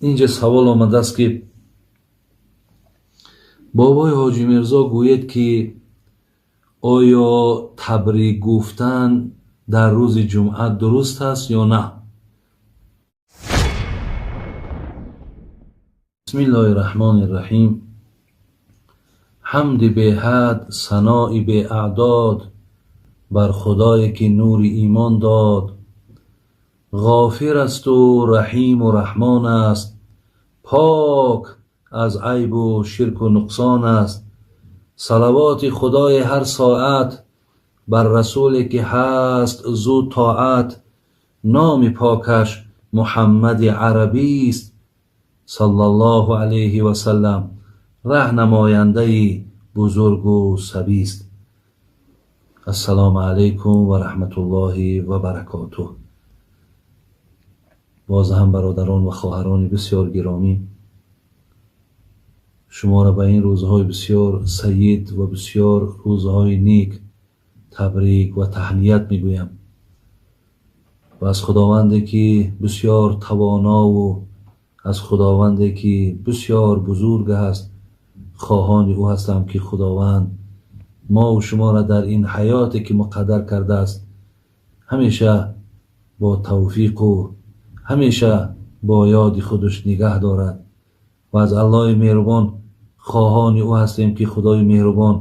Инҷа савол омадааст, ки бобои Ҳоҷӣ Мирзо гӯяд, ки оё табрик гуфтан дар рӯзи ҷумъа дуруст аст ё на? Бисмиллоҳи раҳмони раҳим. Ҳамди беҳад, санои беаъдод бар Худое, ки нури имон дод. Ғофир асту раҳиму раҳмон аст, пок аз айбу ширку нуқсон аст. Салавоти Худои ҳар соат бар расуле, ки ҳаст зу тоат. Номи покаш Муҳаммади арабист, саллаллоҳу алайҳи васаллам, раҳнамояндаи бузургу сабист. Ассалому алайкум ва раҳматуллоҳи ва баракотуҳ. Боз ҳам бародарон ва хоҳарони бисёр гиромӣ, шуморо ба ин рӯзҳои бисёр саид ва бисёр рӯзҳои нек табрик ва таҳният мегӯям ва аз Худованде, ки бисёр тавонову аз Худованде, ки бисёр бузург аст, хоҳони ӯ ҳастам, ки Худованд мову шуморо дар ин ҳаёте, ки муқаддар кардааст, ҳамеша бо тавфиқу ҳамеша бо ёди худаш нигаҳ дорад. Ва аз Аллоҳи меҳрубон хоҳони ӯ ҳастем, ки Худои меҳрубон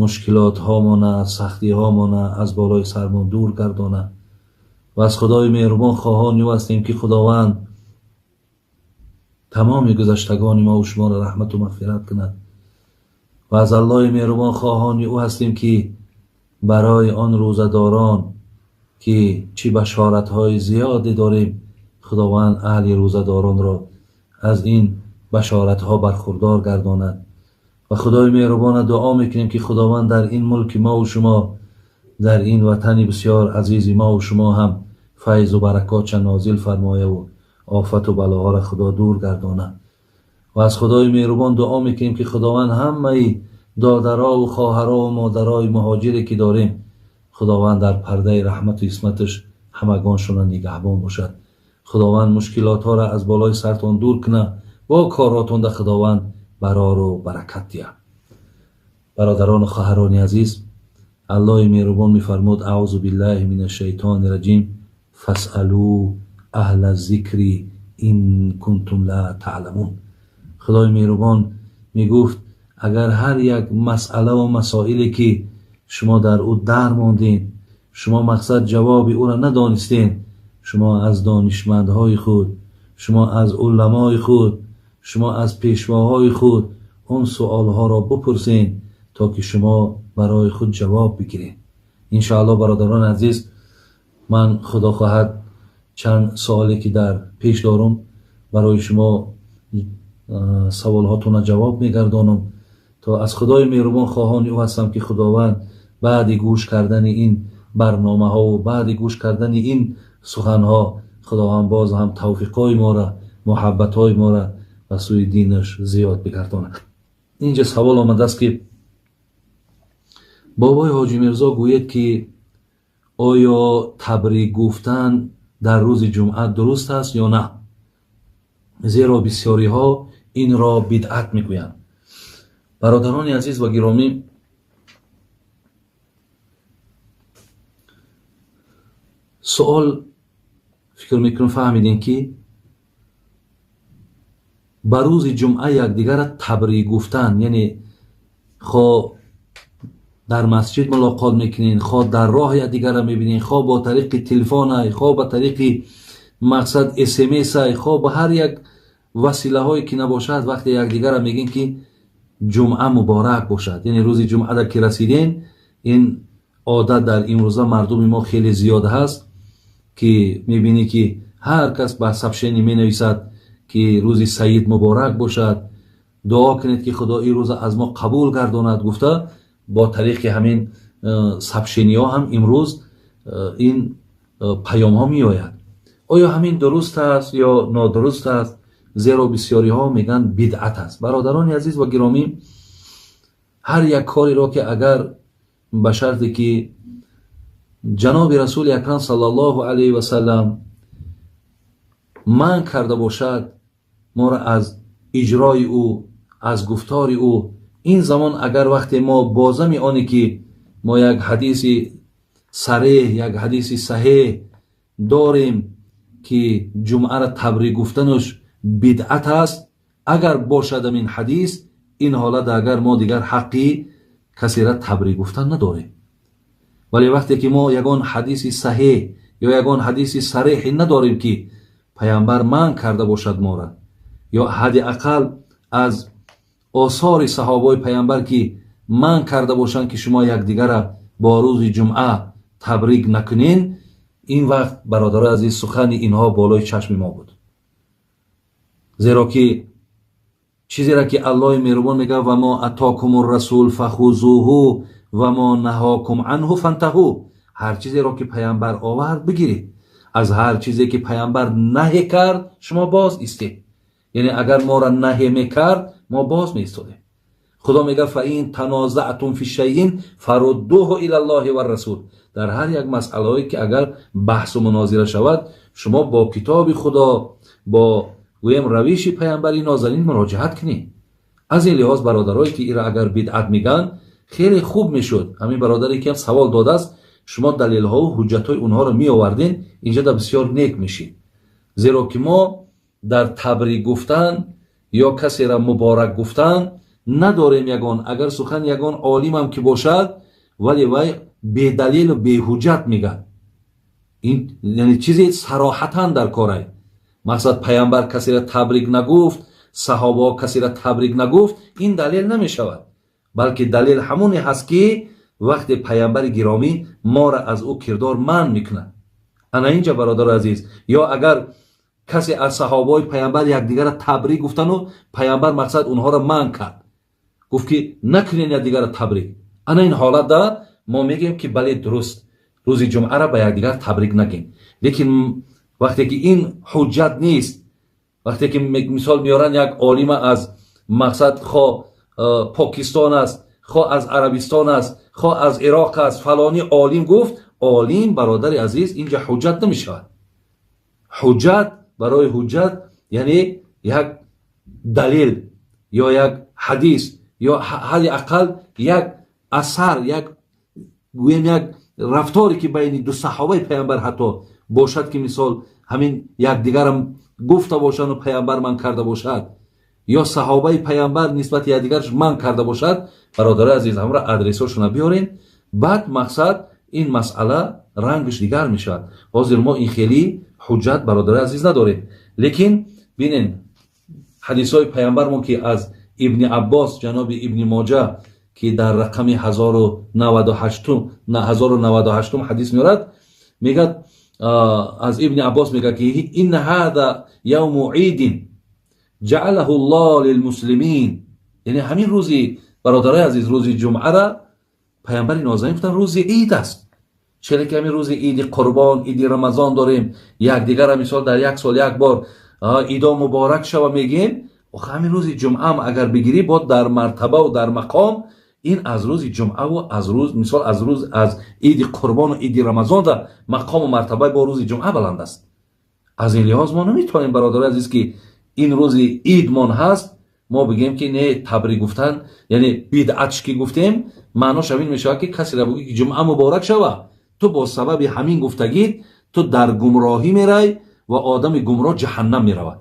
мушкилотҳомона, сахтиҳомона аз болои сармон дур гардонад. Ва аз Худои меҳрубон хоҳони ӯ ҳастем, ки Худованд тамоми гузаштагони мову шуморо раҳмату мағфират кунад. Ва аз Аллоҳи меҳрубон хоҳони ӯ ҳастем, ки барои он рӯзадорон, ки чӣ башоратҳои зиёде дорем, Худованд аҳли рӯзадоронро аз ин башоратҳо бархурдор гардонад. Ва Худои меҳрубона дуо мекунем, ки Худованд дар ин мулки мову шумо, дар ин ватани бисёр азизи мову шумо ҳам файзу баракотша нозил фармояву офату балоҳоро Худо дур гардонад. Ва аз Худои меҳрубон дуо мекунем, ки Худованд ҳамаи додарову хоҳарову модарои муҳоҷире, ки дорем, Худованд дар пардаи раҳмату исматаш ҳамагоншона нигаҳбон бошад. Худованд мушкилотҳоро аз болои сартон дур кунад, бо коротонда Худованд барору баракат диҳад. Бародарону хоҳарони азиз, Аллоҳи меҳрубон мефармуд: аъузу биллаҳи мин ашшайтони раҷим, фасъалу аҳла зикри ин кунтум ла таъламун. Худои меҳрубон мегуфт, агар ҳар як масъалаву масоиле, ки шумо дар ӯ дар мондед, шумо мақсад ҷавоби ӯро надонистед, шумо аз донишмандҳои худ, шумо аз уламои худ, шумо аз пешвоҳои худ он суолҳоро бипурсед, то ки шумо барои худ ҷавоб бигиред. Иншоаллоҳ, бародарони азиз, ман Худо хоҳад чанд суоле, ки дар пеш дорум, барои шумо саволҳотонро ҷавоб мегардонам. То аз Худои меҳрубон хоҳони ӯ ҳастам, ки Худованд баъди гӯш кардани ин барномаҳову баъди гӯш кардани ин суханҳо, Худованд боз ҳам тавфиқҳои моро, муҳаббатҳои моро ба сӯи динаш зиёд бигардонад. Инҷа савол омадааст, ки бобои Ҳоҷӣ Мирзо гӯяд, ки оё табрик гуфтан дар рӯзи ҷумъа дуруст аст ё на? Зеро бисёриҳо инро бидъат мегӯянд. Бародарони азиз ва гиромӣ, суол фикр мекунам фаҳмидем, ки ба рӯзи ҷумъа якдигарро табрик гуфтан, яъне хо дар масҷид мулоқот мекунед, хо дар роҳ якдигарро мебинед, хо бо тариқи телефонай, хо ба тариқи мақсад смсай, хо ба ҳар як василаҳое ки набошад, вақте якдигарро мегӯем, ки ҷумъа муборак бошад, яъне рӯзи ҷумъада ки расидем, ин одат дар имрӯза мардуми мо хеле зиёд ҳаст, ки мебинӣ, ки ҳар кас ба сообщение менависад, ки рӯзи саид муборак бошад, дуо кунед, ки Худо ин рӯза аз мо қабул гардонад, гуфта бо тариқи ҳамин сообщениҳо ҳам имрӯз ин паёмҳо меояд. Оё ҳамин дуруст аст ё нодуруст аст? Зеро бисёриҳо мегӯянд, бидъат аст. Бародарони азиз ва гиромӣ, ҳар як кореро, ки агар ба шарте ки ҷаноби Расули Акрам саллаллоҳу алайҳи васаллам манъ карда бошад. моро аз иҷрои ӯ, аз гуфтори ӯ. Ин замон агар вақте мо бозами оне ки мо як ҳадиси сареҳ, як ҳадиси саҳеҳ дорем ки ҷумъаро табрик гуфтанаш бидъат аст, агар бошад ин ҳадис, ин ҳолат агар мо дигар ҳаққи касеро табрик гуфтан надорем. Вале вақте ки мо ягон ҳадиси саҳеҳ ё ягон ҳадиси сареҳе надорем ки паямбар манъ карда бошад моро, ё ҳадди ақал аз осори саҳобаҳои паямбар ки манъ карда бошанд ки шумо якдигарро бо рӯзи ҷумъа табрик накунен, ин вақт бародарои азиз сухани инҳо болои чашми мо буд. Зеро ки чизеро ки Аллоҳи меҳрубон мегӯяд: ва мо атокум расул фахузуҳу ва мо наҳокум анҳу фантаҳу. Ҳар чизеро ки паямбар овард бигиред, аз ҳар чизе ки паямбар наҳе кард шумо боз истед. Яъне агар моро наҳе мекард, мо боз меистодем. Худо мегӯяд: фа ин танозаътум фи шайин фаруддуҳу илаллоҳи варрасул. Дар ҳар як масъалаҳое ки агар баҳсу мунозира шавад, шумо бо китоби Худо, бо гӯем равиши паямбари нозанин муроҷиат кунед. Аз ин лиҳоз бародарое ки ира агар бидъат мегӯянд, хеле хуб мешуд ҳамин бародаре ки ҳам савол додааст, шумо далелҳову ҳуҷҷатҳои онҳоро меоварден, инҷа да бисёр нек мешид. Зеро ки мо дар табрик гуфтан ё касеро муборак гуфтан надорем ягон, агар сухан ягон олимам ки бошад, вале вай бедалилу беҳуҷҷат мегӯяд. Ин яъне чизе сароҳатан дар корай. Мақсад паямбар касеро табрик нагуфт, саҳобаҳо касеро табрик нагуфт, ин далел намешавад. Балки далел ҳамоне ҳаст ки вақте паямбари гиромӣ моро аз ӯ кирдор манъ мекунад. Ана инҷа бародари азиз, ё агар касе аз саҳобаҳои паямбар якдигарро табрик гуфтану паямбар мақсад онҳоро манъ кард, гуфт ки накунен якдигарро табрик, ана ин ҳолатда мо мегӯем ки бале дуруст, рӯзи ҷумъаро ба якдигар табрик нагем. Лекин вақте ки ин ҳуҷҷат нест, вақте ки мисол меоранд як олима аз мақсад хо Покистон аст, хо аз Арабистон аст, хо аз Ироқ аст, фалони олим гуфт, олим бародари азиз инҷа ҳуҷҷат намешавад. Ҳуҷҷат барои ҳуҷҷат яъне як далел ё як ҳадис ё ҳадди ақал як асар, як гӯем як рафторе ки байни ду саҳобаи паямбар ҳатто бошад, ки мисол ҳамин якдигарам гуфта бошанду паямбар ман карда бошад, ё саҳобаи паямбар нисбати якдигарш ман карда бошад. Бародари азиз, ҳамро адресҳошона биёрен, баъд мақсад ин масъала рангаш дигар мешавад. Ҳозир мо ин хеле ҳуҷҷат бародари азиз надорем. Лекин бинен ҳадисҳои паямбармон ки аз Ибни Аббос, ҷаноби Ибни Моҷа ки дар рақами 1098 ҳадис меорад, мегӯяд аз Ибни Аббос мегӯяд ки инна ҳада явму идин ҷаалаҳу ллоҳ лилмуслимин. Яъне ҳамин рӯзи бародарои азиз, рӯзи ҷумъара паямбари нозанин гуфтанд рӯзи ид аст. Челе ки ҳамин рӯзи иди Қурбон, иди Рамазон дорем, якдигарра мисол дар як сол як бор идо муборак шава мегӯем, охи ҳамин рӯзи ҷумъаам агар бигирӣ, бо дар мартабаву дар мақом ин аз рӯзи ҷумъаву аз рӯз мисол аз рӯз аз иди Қурбону иди Рамазон да мақому мартабаи бо рӯзи ҷумъа баланд аст. Аз ин лиҳоз мо наметавонем, бародари азиз, ки ин рӯзи идмон ҳаст, мо бигӯем ки не, табрик гуфтан яъне бидъатш ки гуфтем, маънош ҳамин мешавад ки касеро бигӯӣ ки ҷумъа муборак шава, ту бо сабаби ҳамин гуфтагит ту дар гумроҳӣ мерай ва одами гумроҳ ҷаҳаннам меравад.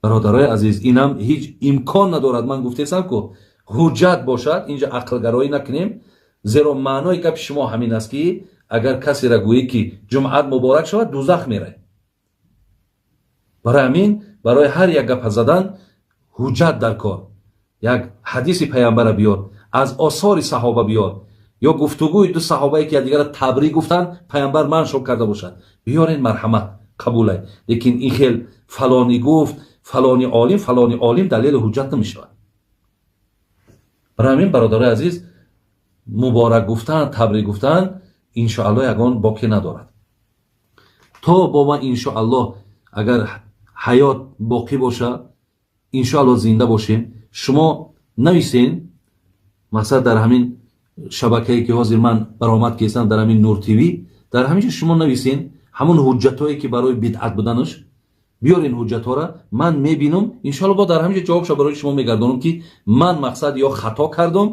Бародарои азиз, инам ҳеҷ имкон надорад. Ман гуфтесам ку ҳуҷҷат бошад, инҷа ақлгароӣ накунем, зеро маънои гапи шумо ҳамин аст ки агар касеро гӯӣ ки ҷумъат муборак шавад, дузах мерай. Барои ҳамин барои ҳар як гапа задан ҳуҷҷат дар кор. Як ҳадиси паямбара биёр, аз осори саҳоба биёр, ё гуфтугӯи ду саҳобае ки якдигарро табрик гуфтанд, паямбар маншо карда бошад, биёрен, марҳамат, қабулай. Лекин ин хел фалонӣ гуфт, фалони олим, фалони олим далели ҳуҷҷат намешавад. Барои ҳамин бародарои азиз, муборак гуфтан, табрик гуфтан иншоаллоҳ ягон боке надорад. То бо ма иншоаллоҳ агар ҳаёт боқӣ боша, иншоаллоҳ зинда бошем, шумо нависен мақсад дар ҳамин шабакае ки ҳозир ман баромад кестам, дар ҳамин Нур ТВ, дар ҳамин ҷо шумо нависен ҳамон ҳуҷҷатҳое ки барои бидъат буданаш. Биёрин ҳуҷҷатҳоро, ман мебинам, иншоалло бо дар ҳаминҷо ҷавобша барои шумо мегардонам, ки ман мақсад ё хато кардам.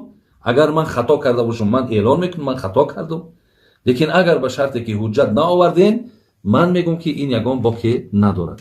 Агар ман хато карда бошам, ман эълон мекунам, ман хато кардам. Лекин агар ба шарте ки ҳуҷҷат наовардем, ман мегӯм, ки ин ягон боке надорад.